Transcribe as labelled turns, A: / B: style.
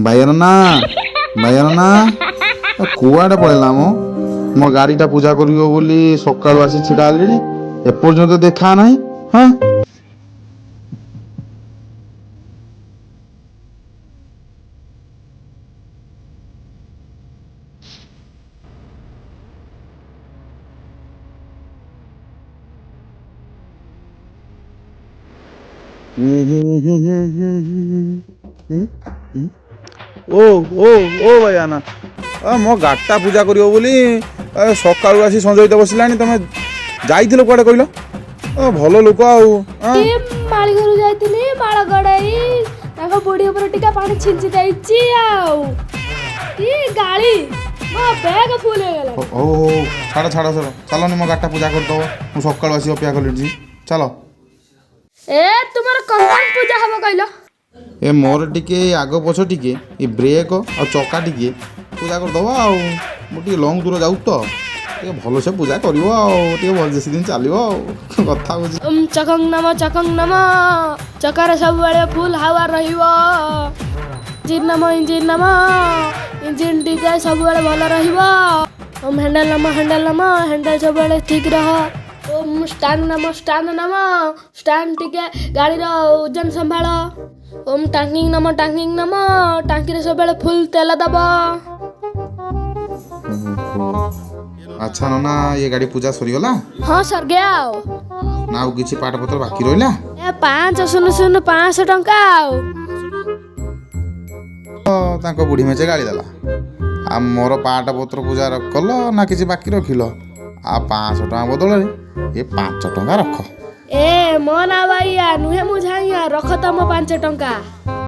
A: ବାଇଆନନା, ବାଇଆନନା, କୁଆଡ଼େ ପଳେଇଲା ମ? ମୋ ଗାଡ଼ିଟା ପୂଜା କରିବ ବୋଲି ସକାଳୁ ଆସି ଛିଡ଼ା ହେଲିଣି, ଏପର୍ଯ୍ୟନ୍ତ ଦେଖା ନାହିଁ। ହଁ, ଓ ଓ ଓ ଭାଇଆନା, ମୋ ଗାଡ଼ିଟା ପୂଜା କରିବ ବୋଲି ସକାଳୁ ଆସି ସଞ୍ଜ ବସିଲାଣି, ତମେ ଯାଇଥିଲ କୁଆଡ଼େ କହିଲ? ଭଲ ଲୋକ ଆଉ।
B: ମାଳି ଘରୁ ଯାଇଥିଲି, ମାଳ ଗଡ଼େଇ ତାଙ୍କ ବୁଢ଼ୀ ଉପରେ ଟିକେ ପାଣି ଛିଞ୍ଚି ଦେଇଛି, ଆଉ କି ଗାଳି, ମୋ ବ୍ୟାଗ ଫୁଲ ହେଇଗଲା।
A: ହଉ ହଉ, ଛାଡ଼ ଛାଡ଼ ଛାଡ଼, ଚାଲନି, ମୋ ଗାଡ଼ିଟା ପୂଜା କରିଦେବ, ମୁଁ ସକାଳୁ ଆସି ଅପେକ୍ଷା କଲିଣି, ଚାଲ।
B: ଏ ତୁମର କଣ କଣ ପୂଜା ହବ କହିଲ?
A: ଏ ମୋର ଟିକେ ଆଗ ପଛ ଟିକେ ଏ ବ୍ରେକ୍ ଆଉ ଚକା ଟିକେ ପୂଜା କରିଦେବ, ଆଉ ମୁଁ ଟିକେ ଲଙ୍ଗ୍ ଦୂର ଯାଉଛି ତ, ଟିକେ ଭଲସେ ପୂଜା କରିବ, ଆଉ ଟିକେ ଭଲ ବେଶୀ ଦିନ ଚାଲିବ ଆଉ କଥା ବୁଝି।
B: ଚକଂ ନମ ଚକଂ ନମ, ଚକାରେ ସବୁବେଳେ ଫୁଲ ହାୱା ରହିବ। ଇଞ୍ଜିନ୍ ନମ ଇଞ୍ଜିନ୍ ନମ, ଇଞ୍ଜିନ୍ ଟିକେ ସବୁବେଳେ ଭଲ ରହିବ। ଓମ୍ ହ୍ୟାଣ୍ଡେଲ ନମ ହ୍ୟାଣ୍ଡେଲ ନମ, ହ୍ୟାଣ୍ଡେଲ ସବୁବେଳେ ଠିକ୍ ରହ। ଓମ୍ ଷ୍ଟାଣ୍ଡ ନମ ଷ୍ଟାଣ୍ଡ ନମ, ଷ୍ଟାଣ୍ଡ ଟିକେ ଗାଡ଼ିର ଓଜନ ସମ୍ଭାଳ। ଓମ୍ ଟାଙ୍କିଂ ନମ ଟାଙ୍କିଂ ନମ, ଟାଙ୍କିରେ ସବୁବେଳେ ଫୁଲ ତେଲ ଦବ।
A: ଆଚ୍ଛା ନନା, ଇଏ ଗାଡ଼ି ପୂଜା ସରିଗଲା?
B: ହଁ, ସରିଗଲା। ଆଉ
A: ନା ଆଉ କିଛି ପାଠପତ୍ର ବାକି ରହିଲା?
B: ଏ 5 0 0 500 ଟଙ୍କା। ଆଉ
A: ତାଙ୍କ ବୁଢ଼ୀ ମେଞ୍ଚେ ଗାଳି ଦେଲା, ଆଉ ମୋର ପାଠପତ୍ର ପୂଜା କଲ ନା କିଛି ବାକି ରଖିଲ? ଆଉ 500 ଟଙ୍କା ବଦଳରେ ଏ 5 ଟଙ୍କା ରଖ।
B: ଏ ମୋ ନା ବାଇଆ ନୁହେଁ, ମୁଁ ଝାଇଆ, ରଖ ତମ 5 ଟଙ୍କା।